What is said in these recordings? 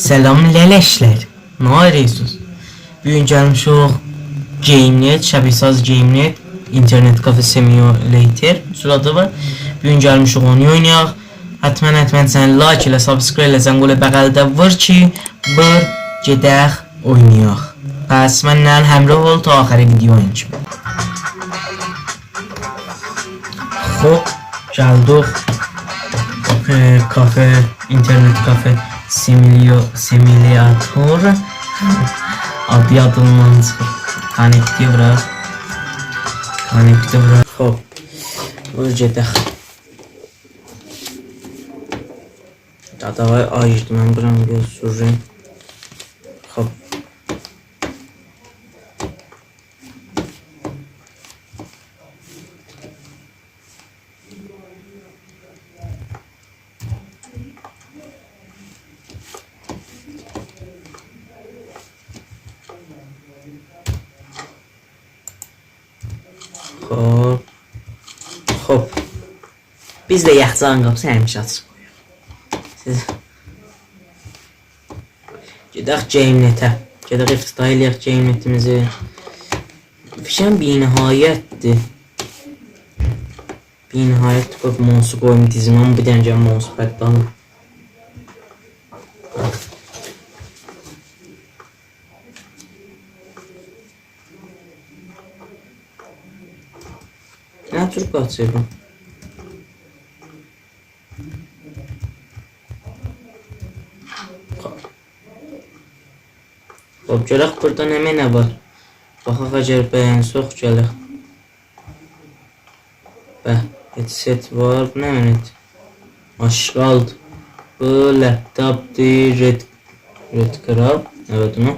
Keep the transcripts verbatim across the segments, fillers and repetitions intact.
سلام لله‌شلر. نه ائدیرسینیز؟ بو گون گلمیشیک Game Net، شبیه‌ساز Game Net، اینترنت کافه سیمولاتور. سوراتدا وار. بو گون گلمیشیک اونو اوینایاق. حتماً، حتماً سن لایک ائله، سابسکرایب ائله، زنگوله بغلده وور کی، وور، گئدک اوینایاق. پس منله همراه اول تا آخر ویدیونون کیمی. خوب، گلدیک. ائ، کافه، اینترنت کافه، سیمولیا-، سیمولاتور. آدی یادیمدان چیخیر. کانکتی ووراق. کانکتی ووراق. خوب. بویور گئدک. داداوای آییردی، من بورانی بیر سورورم. خوب. خوب. خوب. بیز ده یخچالین قاپیسینی همیشه آچیق قویوروق. سیز گئدک Game Net-ه. گئدک افتتاح ائله‌یک Game Net-ایمیزی. فیشن بی‌نهایتدیر. بی‌نهایت، قوی ماوسو قویوم دیزیمه، آمما بیر دنه گلین ماوسو پرتدانیم. نه جور قاچیر بو؟ خوب، گؤرک بوردا نمنه وار. باخاق، اگر بینسک گلک. به، هدست وار. بو نمنه‌دیر؟ آشغالدیر. بو لپ‌تاپدیر. رد، رد کراب. ائوت، اونو.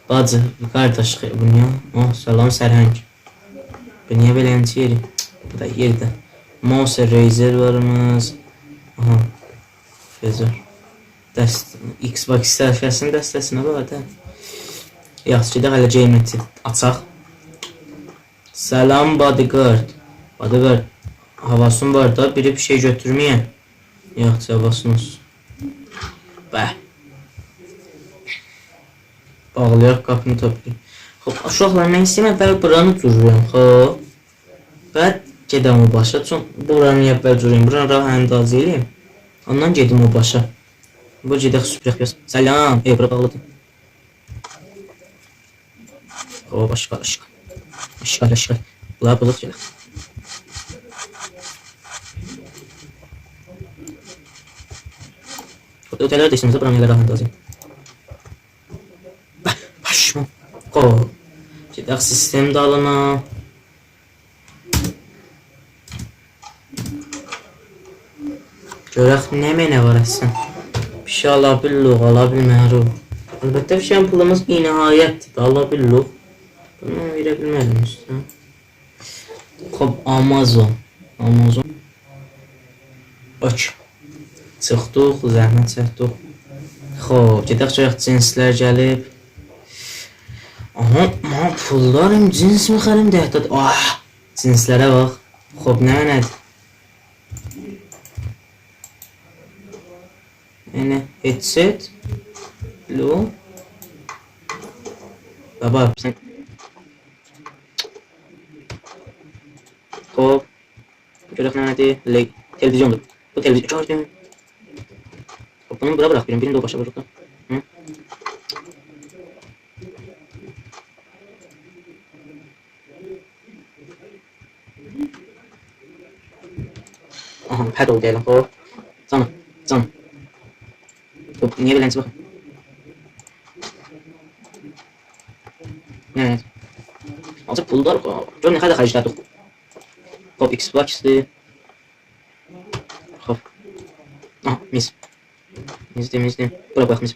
باجی، قارداش، خی-، بو نییه؟ اوه، سلام، سرهنگ. بو نییه بئله اینجه یئری؟ بو دا یئرده. ماوس Razer واریمیز. آها. Razer. دست-، Xbox دسته‌سینین دسته‌سینه باخ دا. یاخشی، گئدک هله Game Net-ی آچاق. سلام، bodyguard. Bodyguard، حواسین وار دا، بیری بیر شئی گؤتورمه‌یه. یاخشی، حواسین اولسون. به. باغلایاق قاپینی، تاپیریق. خوب، اوشاقلار، من ایسته‌ییرم اول بورانی جورلویم، خوب. بعد گئدم او باشا، چون بورانی اول جورلویم، بورانی راه اندازی ائله‌ییم. اوندان گئدیم او باشا. بو گئدک سوپورک، یوخ. سلام. ای، بورا باغلیدیر. او، آشغال، آشغال. آشغال، آشغال. بولار بولوق گلیر. بوردا اؤته‌لر ده ایسته‌میز، بورانی ائله راه اندازی. به، پشمام. او. گئدک سیستم دالینا. گؤرک نمنه وار اصلاً. بیر شئی آلا بیللوق، آلا بیلمه‌روق. البته، فیشن پولوموز بی‌نهایتدیر، آلا بیللوق. بونو وئره بیلمه‌دیم اوسته. خوب، آمازون. آمازون. اوکی. چیخدیق، زحمت چکدیک. خوب، گئدک گؤرک جنسلر گلیب. آها، من پول داریم، جنس می‌خریم، ده‌تاد. آه، جنسلره باخ. خوب، نمنه‌دیر؟ یعنی، هدست. لو. بابا، سن. خوب. گؤرک نمنه‌دیر؟ لئ-، تلویزیوندور. بو تلویزیون. گؤردوم. خوب، بونو بورا بوراخ، بیرین، بیرینی ده او باشا ووروق دا. هی؟ آها، پد اولدو ائله، خوب. جانیم، جانیم. خوب، نییه بئله‌نجه باخین؟ نه؟ آزی پول وار، خوب. گؤر نه قدر خرجله‌دیک. خوب، Xbox-دیر. خوب. آها، میز. میزدیر، میزدیر. بورا باخ، میز.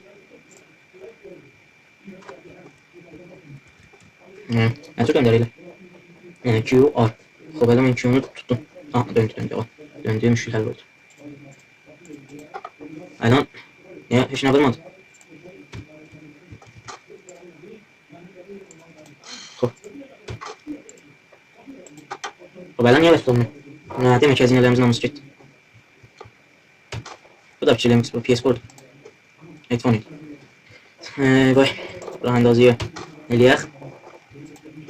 هه، نه جور دؤندر ائله؟ هه، Q R. خوب، ائله من Q-نو توتدوم. آها، دؤندو، دؤندو، او. دؤندو، مشکل حل اولدو. الان، نییه هئچ نه وورمادی؟ خوب. خوب، الان نییه بس اولمور؟ نه، دئمک کی، هزینه‌لریمیزین هامیسی گئتدی. بو دا فیکیر ائله‌میش، بو P S four-دور. هئدفون ایدی. ائ، قوی، بورانی دا آز یئیک. ائله‌یک.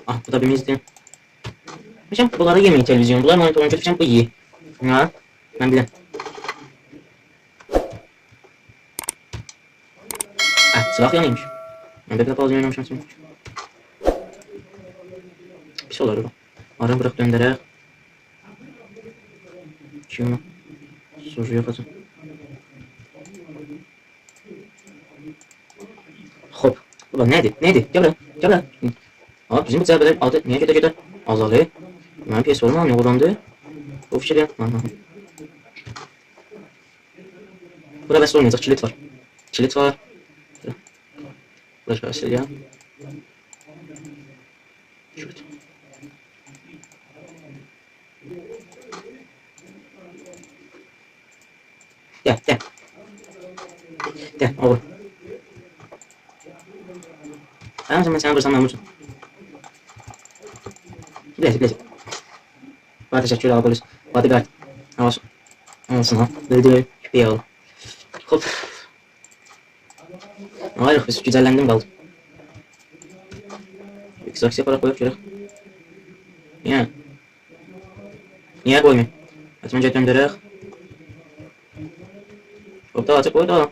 آه، بو دا بیر میزدیر. بیلمیرم، بونلارا یئمه‌یین تلویزیون. بونلار مونیتورون گؤتورسن، بو یئییر. ها؟ من بیلم. هه، چیراق یانیرمیش. من بیر ده بازی اوینامیشام چونکی. پیس اولار بو. آرام بوراخ دؤندرک. کیم او؟ سورجو یوخ آجا. خوب. بابا، نه‌دیر؟ نه‌دیر؟ گل بورا. گل بورا. ها، بیزیم بو جعبه‌لر آدی نییه گئده-گئده آزالیر؟ منیم پی اس فورم نییه قورباندیر؟ بو فیکیر ائله. ها، ها، ها. بورا بس اولمایاجاق، کیلید وار. کیلید وار. بورا بس ائله‌یم. کیلید. گل، گل. گل، اوغول. سن، سن، سن وورسام من وورسام. بیله‌جک، بیله‌جک. بای، تشکر، آقا پلیس. بادی‌گارد. اولسون. اولسون ها. بؤلدو. کؤپک اوغلو. خوب. آی، یوخ، بیز گیجلندیم، قالدیم. ایکس آکسی‌یه آپاراق قویاق گؤرک. نییه؟ نییه قویماییم؟ حتماً گل دؤندرک. قوی دا، آچیق قوی دا.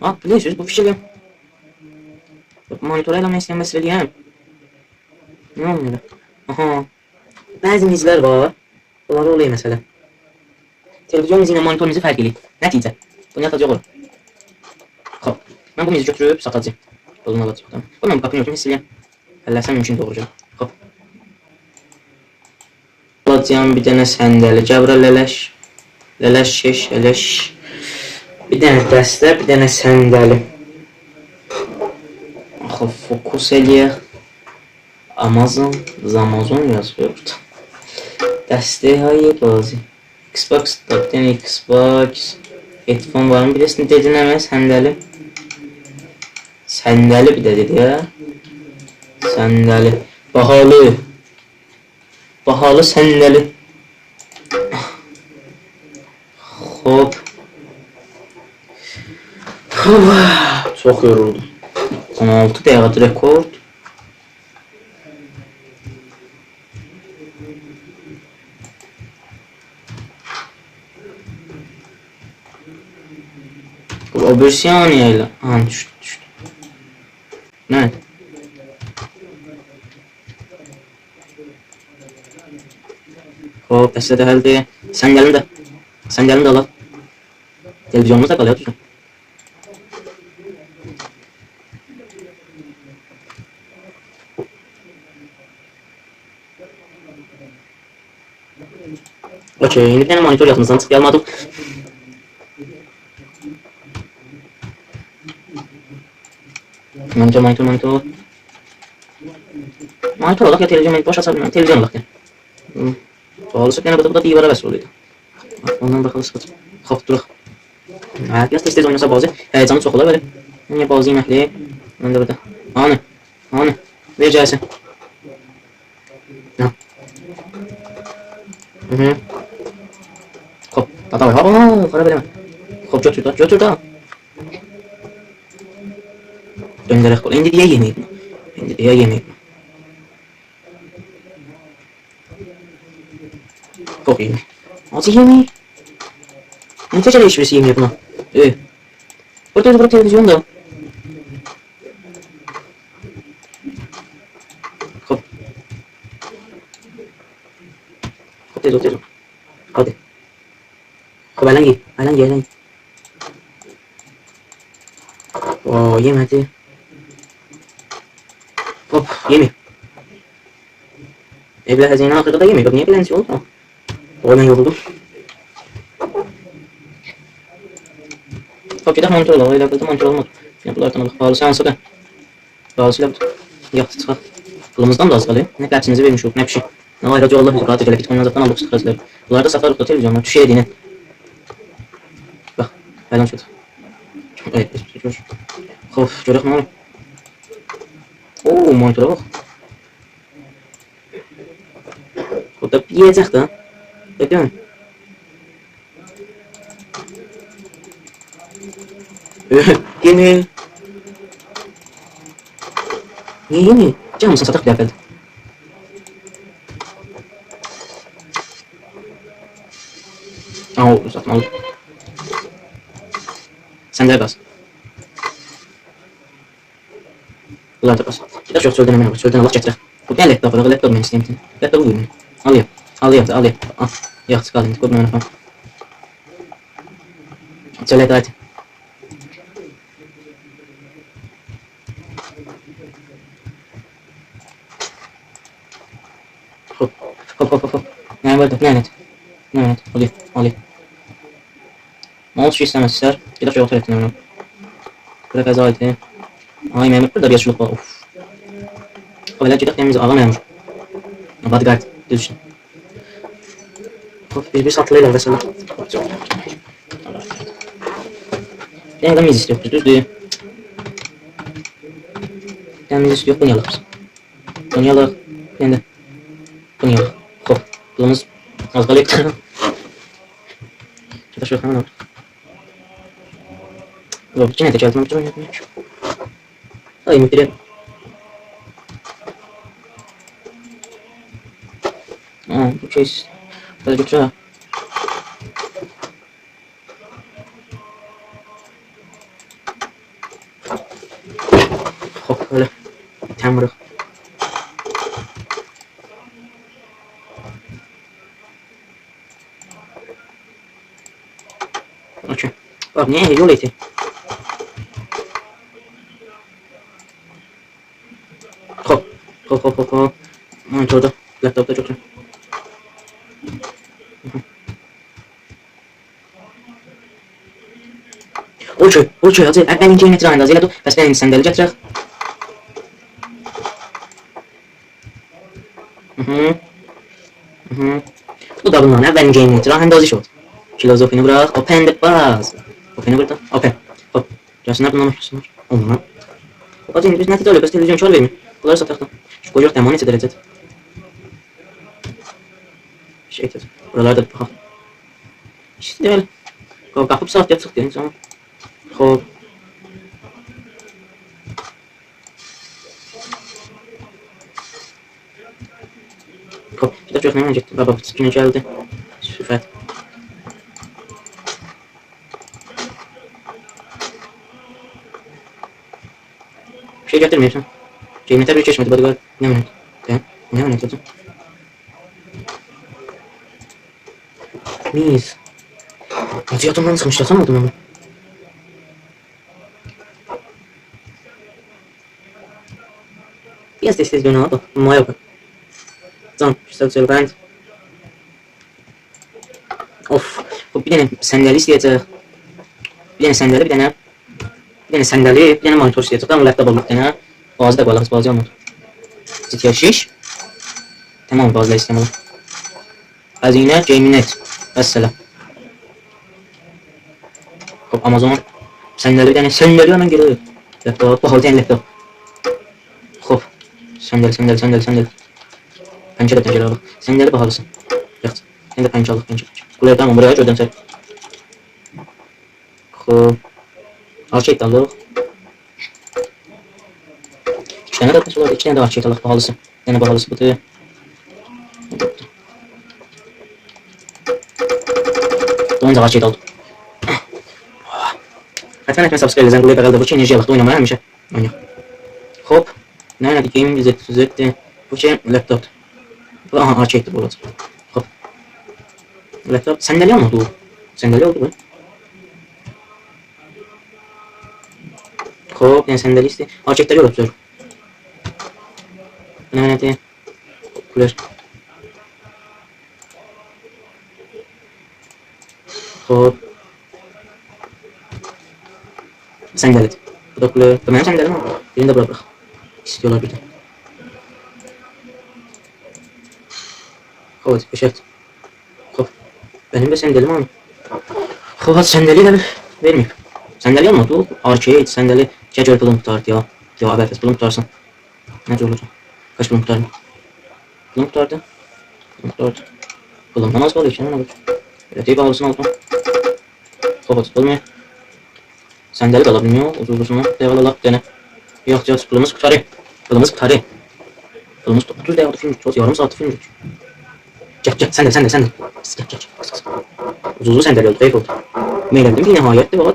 آه، بو نه سؤز؟ بو فیکیر ائله‌یم. مونیتورا ائله‌مک ایسته‌ییرم، بس ائله‌یم. نییه اولمور؟ آها. بعضی میزلر وار. بونلار اولور مسئله. تلویزیون میزی ایله مونیتور میزی فرق ائله‌ییر. نتیجه. بونو یاتاجاق اورا. خوب. من بو میزی گؤتوروب ساتاجاغام. پولونو آلاجاغام. قوی من بو قاپینی اؤرتوم، حیس ائله‌یم. هلله‌سم مومکون دوغرو. خوب. آلاجاغام بیر دنه صندلی. گل بورا لله‌ش. لله‌ش، شش، لله‌ش. بیر دنه دسته، بیر دنه صندلی. خوب، فوکوس ائله‌یک. آمازون، زامازون یازیر بوردا. دسته‌های بازی. ایکس باکس، بیر دنه ایکس باکس. هدفون وارمی؟ بیر دنه دئدین نمنه؟ صندلی. صندلی بیر ده دئدی، هه؟ صندلی. باهالی. باهالی صندلی. خوب. خوب. چوخ یورولدوم. اون آلتی دقیقه رکورد. بو او بیریسی یانی ائله. ها، دوشدو، دوشدو. نه؟ خوب، دسته ده حلدیر. صندلینی ده. صندلینی ده آلاق. تلویزیونوموز دا قالیر، دوزدور. اوکی، ایندی بیر دنه مونیتور یادیمیزدان چیخدی، آلمادیق. مونیتور، مونیتور، مونیتور. مونیتور آلاق یا تلویزیون، بوش آچا بیلمیرم. تلویزیون آلاق یا. هی. باهالیسی، یعنی بو دا، بو دا دیوارا وصل اولوردو. اوندان باخاریق، سیخاجاق. خوب، دوراق. هه، بیر آز تئز-تئز اویناسا بازی هیجانی چوخ اولار، بلی. نییه بازی یئمکلی؟ من ده بوردا. هانی؟ هانی؟ وئر گلسین. ها. هی هی. خوب، دادا، ها، ها، خراب ائله‌مه. خوب، گؤتور ده، گؤتور ده. دؤندرک بو. ایندی دئیه یئمه‌ییب. ایندی دئیه یئمه‌ییب. چوخ یئمیر. آجی یئمیر. نییه تکجه هئچ بیریسی یئمیر بونو؟ ائ. بوردا، بوردا تلویزیون دا. خوب. خوب، تئز اول، تئز اول. هادی. خوب، الان یئ، الان یئ، الان یئ. او، یئمه‌دی. خوب، یئمیر. ائ، بئله هزینه آخیردا دا یئمیر. نییه بئلنجه اولدو؟ او، من یورولدوم. خوب، گئدک مونیتور آلاق. ائله بوردا مونیتور اولمادی. یعنی، بونلاردان آلاق. باهالیسی هانسیدیر؟ باهالیسی ائله بودور. یوخ، چیخاق. پولوموزدان دا آز قالیر. نه قرضیمیزی وئرمیشیک، نه بیر شئی. نه آیراجا والله بیز راحت ائله‌دیک، گئتدیک، اوندان زاددان آلدیق، چیخاق ائله‌دیک. بونلاری دا ساتاریق دا تلویزیونلاری، دوشر یئرینه. باخ، فلان شد. ائوت، گؤر. خوب، گؤرک نه اولور. او، مونیتورا باخ. بوردا یئیه‌جک ده. گؤردون؟ یئنه. نییه، نییه؟ گل، هامیسینی ساتاق بیر دفعه. آ، اولدو، ساتدیم، اولدو. سن ده قاز. بونلار دا قاز. گئدک، یوخ، چؤلدن امین آبی، چؤلدن آلاق گتیرک. بو گل، لپتاپ آلاق، لپتاپ من ایسته‌ییرم. لپتاپو قوی منه. آل یا. آل یا، آل یا. آل. یوخ، چیخار ایندی، قوی منه باخام. چؤلده، هادی. هوپ. هوپ، هوپ، هوپ، هوپ. نه ووردو؟ نه نت؟ نه نت؟ آل یا، آل یا. نه اولسون کی، ایسته‌مز سر. گئدک، یوخ، تؤرک، نه بیلیم. بورا غذا ایدی. آی، مأمور، بورادا بیر یاشیللیق وار، اوف. او، بئله گئدک، دئییم بیزه آغا مأمور. بادیگارد، دوز ایشده. اوف، بیر، بیر ساتیلایلار، مثلا. یعنی ده میز ایسته‌ییریک بیز، دوزدور؟ یعنی میز ایسته‌ییریک، بونو آلاق بیز. بونو آلاق، یعنی ده بونو آلاق. خوب، پولوموز آز قالیب. گئدک، شوخ، همین آلاق. یوخ، ایکی دنه ده گلدی، من بیر اوینایام. آی، مدیره. آ، بو کیس. بئله گؤتور، ها. خوب، بئله. تمره. اوکی. باخ، نییه یول ایتی؟ خوب. خوب، خوب، خوب، خوب. مونیتوردا، لپتاپدا چوخ. اوکی، اوکی، حاجی، اولین گیمینی انداز ائله‌دی. پس بیر دنه صندلی گتیرک. مهم. مهم. بو دا بونلارین اولین گیمینی اندازی شد. کلوز اوپینی بوراخ، اوپن دی باز. اوپینی بورادا، اوپن. خوب، گلسینلر بونلار، گلسینلر. اونلار. حاجی، ایندی بیز نه تئز اولور، بس تلویزیون کار وئرمیر. بونلاری ساتاق دا. شو، قویاق دمانی نئچه درجه‌دیر. شئی، تئز. بورالاری دا باخاق. ایشته دئییل. قا-، قاپی ساعات یاتیق دئییل، تامام. خوب. خوب، بیر ده گؤر نه گئتدی. بابا، بو گینه گلدی. صیفت. بیر شئی گتیرمه‌ییبسن. قیمته بیر کئچمه‌دی، بادیگارد. نه منه؟ هه؟ نه منه گلدی؟ میز. حاجی، یادیمدان چیخمیش، یاتان آلدیم اونو. بیر آز تئز-تئز دؤنک، باخ، مایا باخ. جان، گؤستر، گؤستر، بند. اوف، بو بیر دنه صندلی ایسته‌یه‌جک. بیر دنه صندلی، بیر دنه، بیر دنه صندلی، بیر دنه مونیتور ایسته‌یه‌جک. تامام، لپتاپ آلدیق بیر دنه. بازی دا قویاریق، بازی آلماق. جی تی ار شش. تامام، بازی دا ایسته‌میرم. هزینه، گیمینگ نت. والسلام. خوب، آمازون. صندلی، بیر دنه صندلی، همن گئدک. لپتاپ، باهالی دئییل لپتاپ. خوب. صندلی، صندلی، صندلی، صندلی. پنجره، پنجره آلاق. صندلی باهالیسی. یاخشی. سن ده پنجره آلاق، پنجره. بونلاری تامام، بورایا گؤردوم سن. خوب. آرکید آلاق. ایکی دنه ده مثلا، ایکی دنه ده آرکید آلاق، باهالیسی. یعنی باهالیسی بودور. اونجا آرکید آلدیم. حتما، حتما سابسکرایب ائله‌یه‌جن، قولای بغل ده وور کی، انرژی آلاق دا اوینامایا همیشه. اوینایاق. خوب. نه، نه، گیمینگ زد، زد. بو کی، لپتاپ. بو، آها، آرکیددیر بو اولاجاق. خوب. لپتاپ، صندلی آلمادی او. صندلی اولدو بو. خوب، یعنی صندلی ایسته‌ییر. آرکیدده یوخ، دور. نه، نه، نه. کولر. خوب. صندلی‌دیر. بو دا کولر. بو منیم صندلیم آمما. بیرینی ده بورا بوراخ. ایسته‌ییرلر بیر ده. خوب، بؤشلت. خوب. منیم ده صندلیم آمما. خوب، صندلی ده وئرمه‌ییب. صندلی آلمادی، او آرکید، صندلی. گل گؤر، پولون قوتاردی یا. یا، عبث، پولون قوتارسین. نه جور اولاجاق؟ کاش پولوم قوتارمیر. پولوم قوتاردی. پولوم قوتاردی. پولومدان آز قالیر کی، نه اولاجاق؟ ائله دئییب آلیسین آلدیم. خوب، اولمور. صندلی ده آلا بیلمیرم، اوجوزلوسونا. دئییب آلاق بیر دنه. یوخ، یوخ، پولوموز قوتاریب. فیلمیمیز قوتاری. فیلمیمیز اوتوز دقیقه فیلم، چوخ، یاریم ساعات فیلم. گل، گل، سن ده، سن ده، سن ده. گل، گل، گل. اوزون اوزون سن ده گؤر، کئیف اولدو. من ائله‌دیم کی، نهایتدیر، باخ.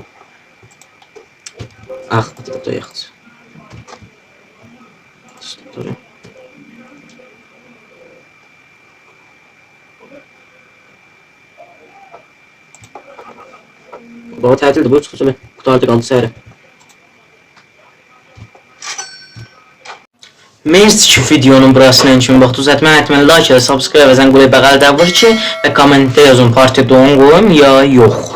آخ، آتدیق دا یاخشی. بابا، تعطیلدیر، بویور چیخاق ائله. قوتاردی، قالدی سحره. مرسی کی، ویدیونون بوراسینا کیمی باخدینیز. حتماً، حتماً لایک ائله، سابسکرایب ائله، زنگوله‌ی بغل ده وور کی، و کامنتده یازین، پارت دو قویوم یا یوخ.